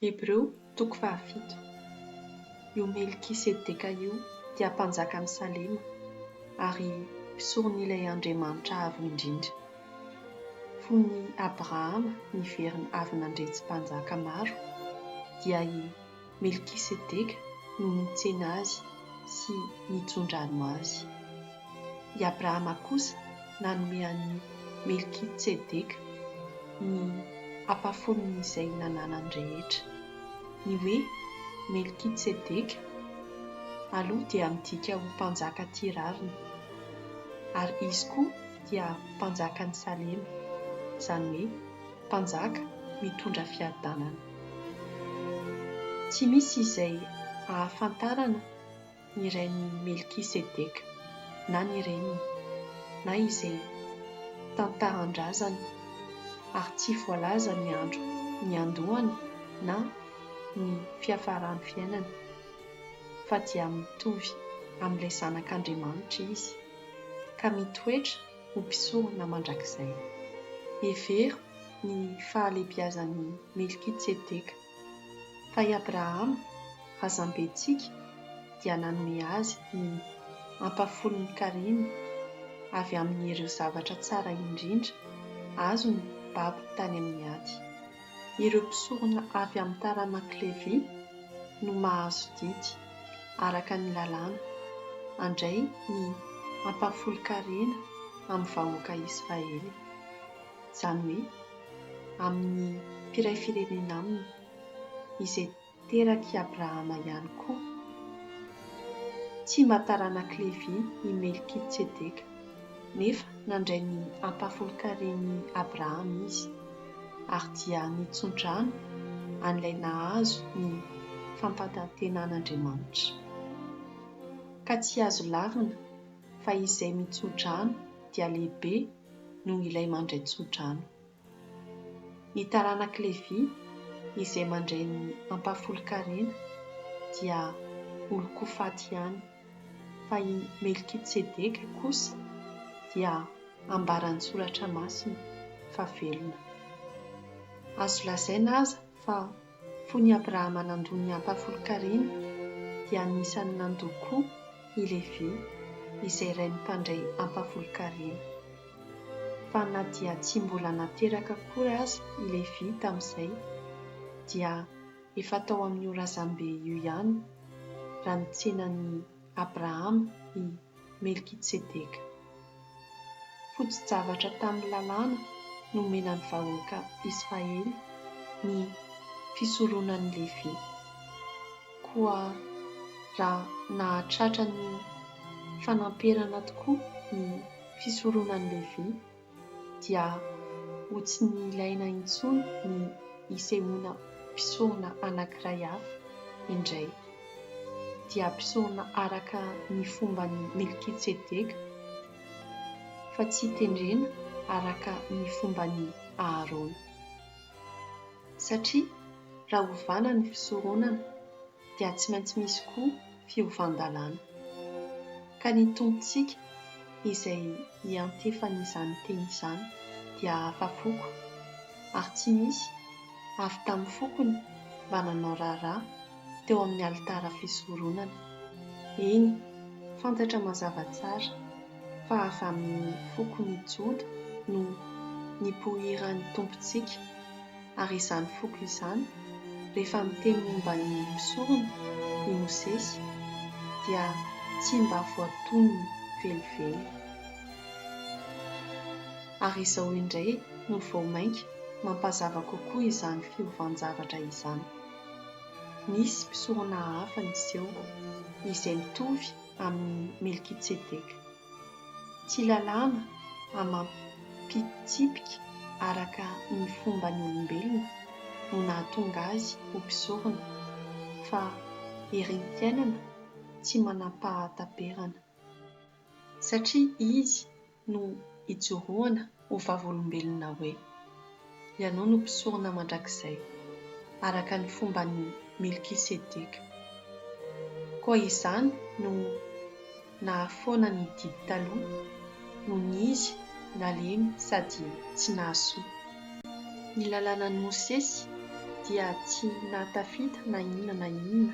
Hebreo toko fahafito. Io Melkisedeka io dia mpanjakan'i Salema ary mpisoron'ilay Andriamanitra Avo Indrindra. Fony Abrahama niverina avy nandresy mpanjaka maro, dia i Melkisedeka no nitsena azy sy nitso-drano azy. I Abrahama kosa nanome an'i Melkitsedeka ny ampahafolon'izay nananany rehetra. Ny hoe Melkitsedeka aloha dia midika ho mpanjaka tia rariny, ary izy koa dia mpanjakan'i Salema, izany hoe mpanjaka mitondra fiadanana. Tsy misy izay ahafantarana ny rain'i Melkisedeka na ny reniny, na izay tantaran-drazany, ary tsy voalaza ny andro niandohany na ny fiafaran'ny fiainany, fa dia mitovy amin'ilay Zanak'Andriamanitra izy, ka mitoetra ho mpisorona mandrakizay. Hevero ny fahalehibiazan'i Melkitsedeka. Fa i Abrahama, razambentsika, dia nanome azy ny ampahafolon'ny-kareny avy amin'ireo zavatra tsara indrindra azony babo tany amin'ny ady. Ireo mpisorona avy amin'ny taranak'i Levy no mahazo didy, araka ny lalàna, handray ny ampahafolon-karena amin'ny vahoaka Israely, izany hoe amin'ny mpiray firenena aminy, izay terak'i Abrahama ihany koa. Tsy mba taranak'i Levy i Melkitsedeka, nefa nandray ny ampahafolon-karen'i Abrahama izy, ary dia nitso-drano an'ilay nahazo ny fampanantenan'Andriamanitra. Ka tsy azo lavina fa izay mitso-drano dia lehibe noho ilay mandray tso-drano. Ny taranak'i Levy izay mandray ny ampahafolon-karena dia olon-ko faty ihany, fa i Melkitsedeka kosa dia ambaran'ny Soratra Masina fa velona. Azo lazaina aza fa fony Abrahama nandoa ny ampahafolon-karena dia anisan'ny nandoa koa i Levy izay rain'ny mpandray ampahafolon-karena. Fa na dia tsy mbola nateraka akory aza i Levy tamin'izay, dia efa tao amin'io razambe io ihany raha nitsena an'i Abrahama i Melkitsedeka. Foto-javatra tamin'ny lalàna nomena ny vahoaka Israely ny fisoronan'i Levy. Koa raha nahatratra ny fanamperana tokoa ny fisoronan'i Levy, dia ho tsy nilaina intsony ny hisehoana mpisorona anankiray hafa indray, dia mpisorona araka ny fomban'i Melkitsedeka, fa tsy tendrena araka ny fomban'i Aharôna. Satria raha ovana ny fisoronana dia tsy maintsy misy koa fiovan-dalàna. Ka ny Tompontsika izay iantefan'izany teny izany dia hafa foko, ary tsy misy avy tamin'ny fokony mba nanao raharaha teo amin'ny alitara fisoronana. Eny, fantatra mazava tsara fa avy amin'ny fokon'i Joda no nipoiran'ny Tompontsika, ary izany foko izany, rehefa miteny momba ny mpisorona i Mosesy, dia tsy mba voatonony velively. Ary izao indray no vao mainka mampazava kokoa izany fiovan-javatra izany. Nisy mpisorona hafa niseho, izay mitovy amin'i Melkitsedeka. Tsy lalàna amam-pitsipika araka ny fomban'ny olombelona no nahatonga azy ho mpisorona, fa herim-piainana tsy manam-pahataperana. Satria izy no ijoroana ho vavolombelona hoe, Ianao no mpisorona mandrakizay, araka ny fomban'i Melkisedeka. Koa izany no nahafoana ny didy taloha, nony izy nalemy sady tsy nahasoa. Ny lalànan'i Mosesy dia tsy nahatafita na inona na inona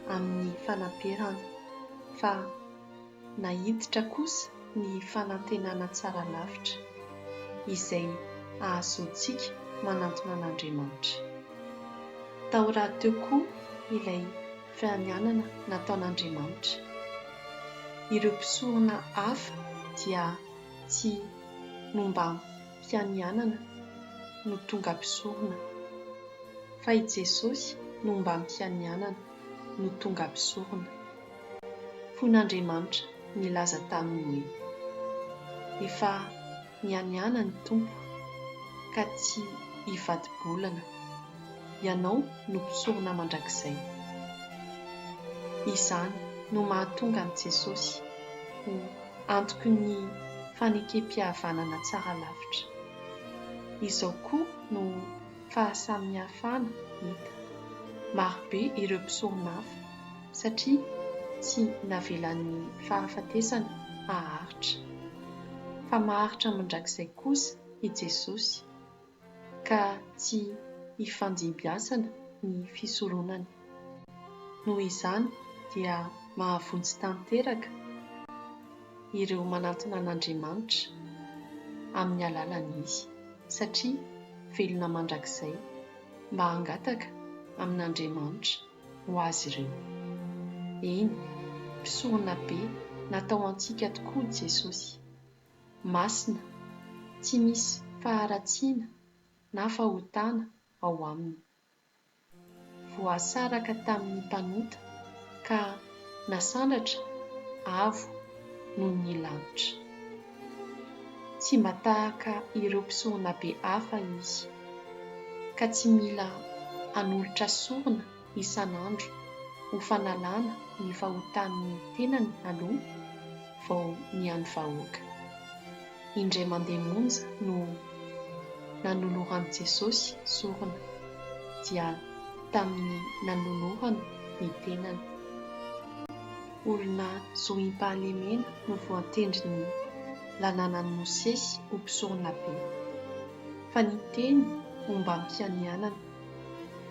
amin'ny fanaperana, fa naiditra kosa ny fanantenana tsara lavitra, izay ahazoantsika manantona an'Andriamanitra. Tao rahateo koa ilay fianianana nataon'Andriamanitra. Ireo mpisorona hafa dia tsy nombam-pianianana no tonga mpisorona, fa i Jesosy nombam-pianianana no tonga mpisorona. Fony Andriamanitra nilaza taminy hoe, Efa nianiana ny Tompo, ka tsy hivadi-bolana. Ianao no mpisorona mandrakizay. Izany no mahatonga an'i Jesosy ho antoky ny fanekempihavanana tsara lavitra. Izao koa no fahasamihafana hita, Marobe ireo mpisorona hafa satria tsy navelan'ny fahafatesana haharitra. Fa maharitra mandrakizay kosa i Jesosy, ka tsy hifandimbiasana ny fisoronany. Noho izany dia mahavonjy tanteraka ireo manantona an'Andriamanitra amin'ny alalany Izy, satria velona mandrakizay mba hangataka amin'Andriamanitra ho azy ireo. Eny, mpisoronabe natao antsika tokoa Jesosy. Masina, tsy misy faharatsiana na fahotana ao aminy. Voasaraka tamin'ny mpanota ka nasandratra avo noho ny lanitra. Tsy mba tahaka ireo mpisoronabe hafa izy, ka tsy mila hanolotra sorona isan'andro ho fanalana ny fahotan'ny tenany aloha vao ny an'ny vahoaka. Indray mandeha monja no nanoloran'i Jesosy sorona, dia tamin'ny nanolorany ny tenany. Olona zohim-pahalemena no voatendrin'ny lalànan'i Mosesy ho mpisoronabe, fa ny teny ombam-pianianana,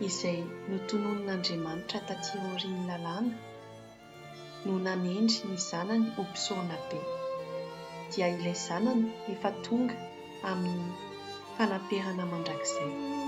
izay notononin'Andriamanitra tatỳ aorian'ny lalàna, no nanendry ny Zanany ho Mpisoronabe, dia ilay Zanany efa tonga amin'ny fanaperana mandrakizay.